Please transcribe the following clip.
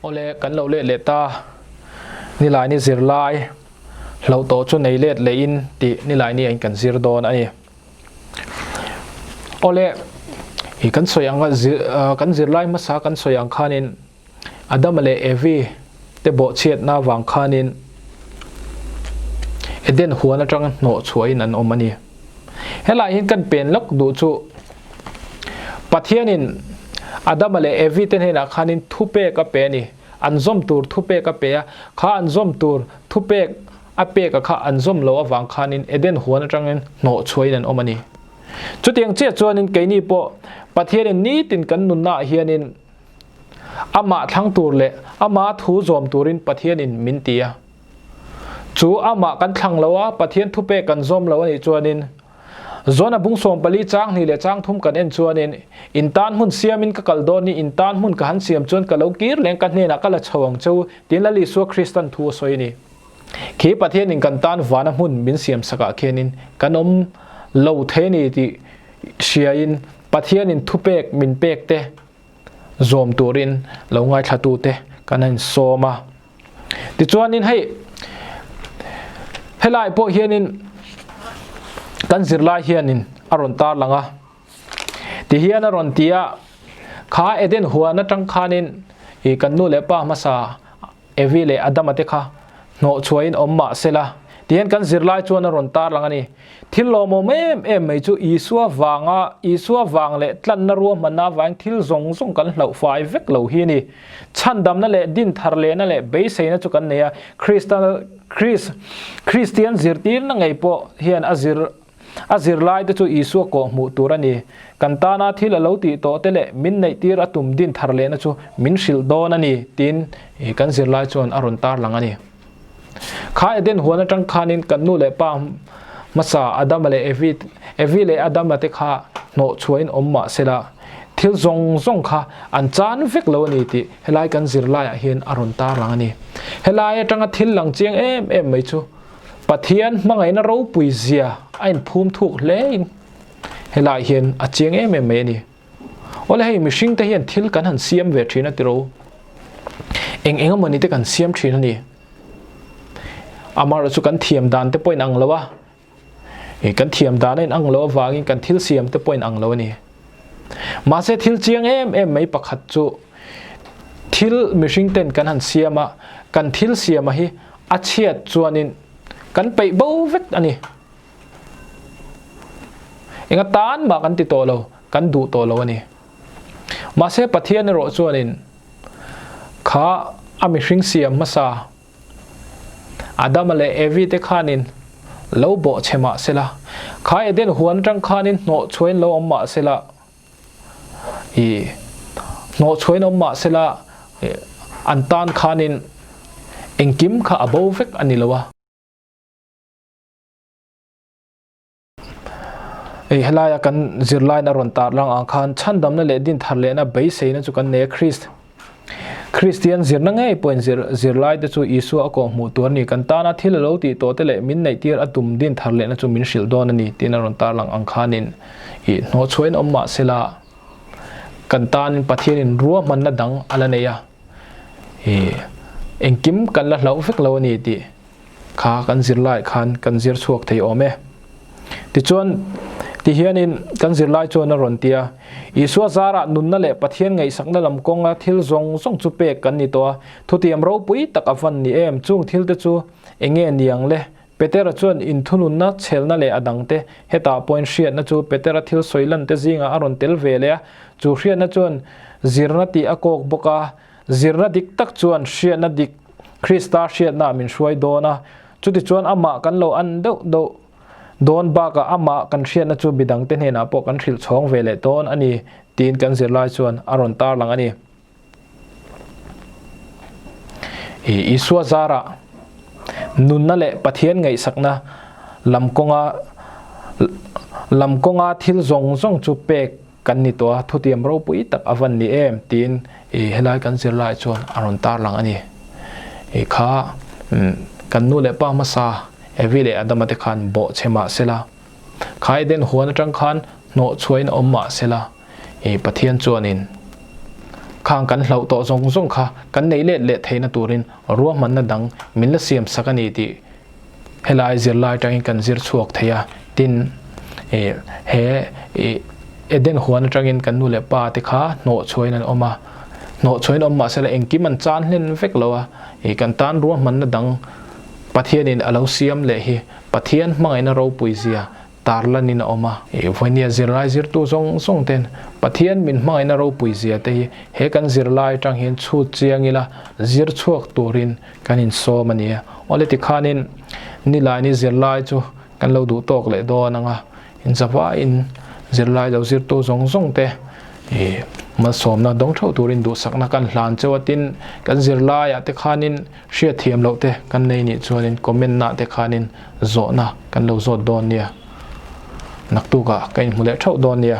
Awle, kan lo let leh ta. Nilaini zirlai hlauh tawh chu nei let leh in tih nilaini ah in kan zir dawn a ni. Awle, i kan sawi ang a, kan zirlai hmasa kan sawi ang khanin Adama leh Evi te bawhchhiatna avang khanin Eden huan atang hnawh chhuahin an awm a ni. Helai hian kan pen lawk duh chu Pathianin Adama leh Evi te hnenah khanin thupek a pe a ni. An zawm tur thupek a pe a, kha an zawm tur thupek a pek a kha an zawm loh avang khanin Eden huan atangin hnawh chhuahin an awm a ni. Chutiang chiah chuanin keini pawh Pathianin nitin kan nunnaah hianin Amah thlang tur leh ama thu zawm turin Pathianin min ti a. Chu amah kan thlang lo a, Pathian thupek kan zawm lo a nih chuanin, Zona bung 14 chang hnih leh chang thum kan en chuanin, In tan hmun siamin ka kal dawn i, in tan hmun ka han siam chuan ka lo kir leng ka hnenah ka la chho ang che u, tiin Lal Isua Kristan thu a sawi a ni. Khi Pathianin kan tan vana hmun min siam sakah khianin kan awm lo thei a ni tih hriain Pathianin thupek min pek te zawm turin lo ngaithlatute kan han sawm a. Tichuanin hei helai pawh hianin kan zirlai hianin a rawn tar lang a. Ti hian a rawn ti a, kha Eden huan atang khanin i kan nu leh pa hmasa Evi leh Adama te kha hnawh chhuahin awm mah se la, tihian kan zirlai chuan a rawn tarlang a ni. Thil lawmawm em em mai chu Isua vanga Isua vang leh tlanna ruahmanna avangin thil zawng zawng kan hlauh fai vek lo hi a ni. Chhandamna leh dinthar lehna leh beiseina chu kan nei a, Krista Kris Kristian zirtirna ngei pawh hian a zir A zirlaite chu Isua kawh hmuh tur a ni. Kan tana thil a lo tih tawh te leh min neihtir a tum din thar lehna chu min hrilh dawn a ni, tiin kan zirlai chuan a rawn tarlang a ni. Kha Eden huan atang khanin kan nu leh pa hmasa Adama leh Evi, Evi leh Adama te kha hnawh chhuahin awm mah sela, thil zawng zawng kha an chan vek lo a ni tih helai kan zirlaiah hian a rawn tarlang a ni. Helai atanga thil lang chiang em em mai chu Pathian hmangaihna ropui zia a inphum thuk hle in helai hian a chiang em em mai a ni. Awle hei mihring te hian thil kan han siam ve thin a tiro. Eng eng amawni te kan siam thin a ni. Amaherawhchu chu kan thiam dan te pawh in ang lo a. E, kan thiam dan a in ang lo avangin kan thil siam te pawh in ang lo a ni. Mahse thil chiang em em mai pakhat chu thil mihring ten kan han siam a, kan thil siam a hi a chhiat chuanin kan peih bo vek a ni. Enga tan mah kan ti tawh lo, kan duh tawh lo a ni. Mahse Pathian erawh chuanin kha a mihring siam hmasa Adama leh Evi te khanin lo bawh che mah sela, kha Eden huan atang khanin hnawh chhuain lo awm mah sela, i hnawh chhuain awm mah sela, an tan khanin engkim kha a bo vek a ni lo a. Hei helaia kan zirlain a rawn tar lang ang khan chhandamna leh dinthar lehna beiseina chu kan nei a Christ Kristian zirna ngei pawhin zir zirlaite chu Isua a kawh hmuh tur a ni kan tana thil a lo tih tawh te leh min neihtir a tum dinthar lehna chu min hrilh dawn a ni tiin a rawn tar lang ang khanin i hnawhchhuahin awm mah sela kan tanin Pathianin ruahmanna dang a la nei a i engkim kan la hlauh vek lo a ni tih Kha kan zirlai khan kan zir chhuak thei awm e. Tichuan, tihianin kan zirlai chuan a rawn ti a, Isua zarah nunna leh Pathian ngaihsakna lam kawnga thil zawng zawng chu pek kan ni tawh a, thutiam ropui tak a van ni em? Chung thilte chu enge niang le? Petera chuan inthununna, chhelna leh a dangte hetah pawhin hriatna chu Petera thil sawi lante zingah a rawn tel ve leh a, chu hriatna chuan zirna tih a kawk bawk a, Zirna dik tak chuan hriatna dik Krista hriatnaah min hruai dawn a, chutichuan amah kan lo an deuh deuh dawn bakah amah kan hriatna chu midangte hnenah pawh kan hrilh chhawng ve leh dawn a ni tiin kan zirlai chuan a rawn tarlang a ni. Isua zarah nunna leh Pathian ngaihsakna lam kawnga lam kawnga thil zawng zawng chu pek Kan ni tawh a, thutiam ropui tak a van ni em tiin i helai kan zirlai chuan a rawn tarlang a ni. I kha kan nu leh pa hmasa Evi leh Adama te khan bawh che mah sela, kha Eden huan atang khan hnawh chhuahin awm mah sela, i Pathian chuanin. Khang kan hlauh tawh zawng zawng kha kan neih let leh theihna turin ruahmanna dang min la siam sak a ni tih helai zirlai atangin kan zir chhuak thei a. Tin, he Eden huan atangin kan nu leh pa te kha hnawh chhuahin an awm a. Hnawh chhuahin awm mahsela engkim an chan hlen vek lo a. Kan tan ruahmanna dang Pathianin a lo siam leh hi Pathian hmangaihna ropui zia tarlanin a awm a. Vawinia zirlai zirtu zawng zawng ten Pathian min hmangaihna ropui zia te hi he kan zirlai atang hian chhut chiang ila zir chhuak turin kan insawm a ni a. Awle tikhanin nilaini zirlai chu kan lo duh tawk leh dawn ang a, inzavaiin zirlai lo zirtu zawng zawng te ih malsawmna dawng theuh turin duhsakna kan hlan cheu a tin kan zirlaiah te khanin Hriatthiam loh te kan nei nih chuanin comment nah te khanin zawhna kan lo zawt dawn nia. Naktukah ka inhmu leh theuh dawn nia.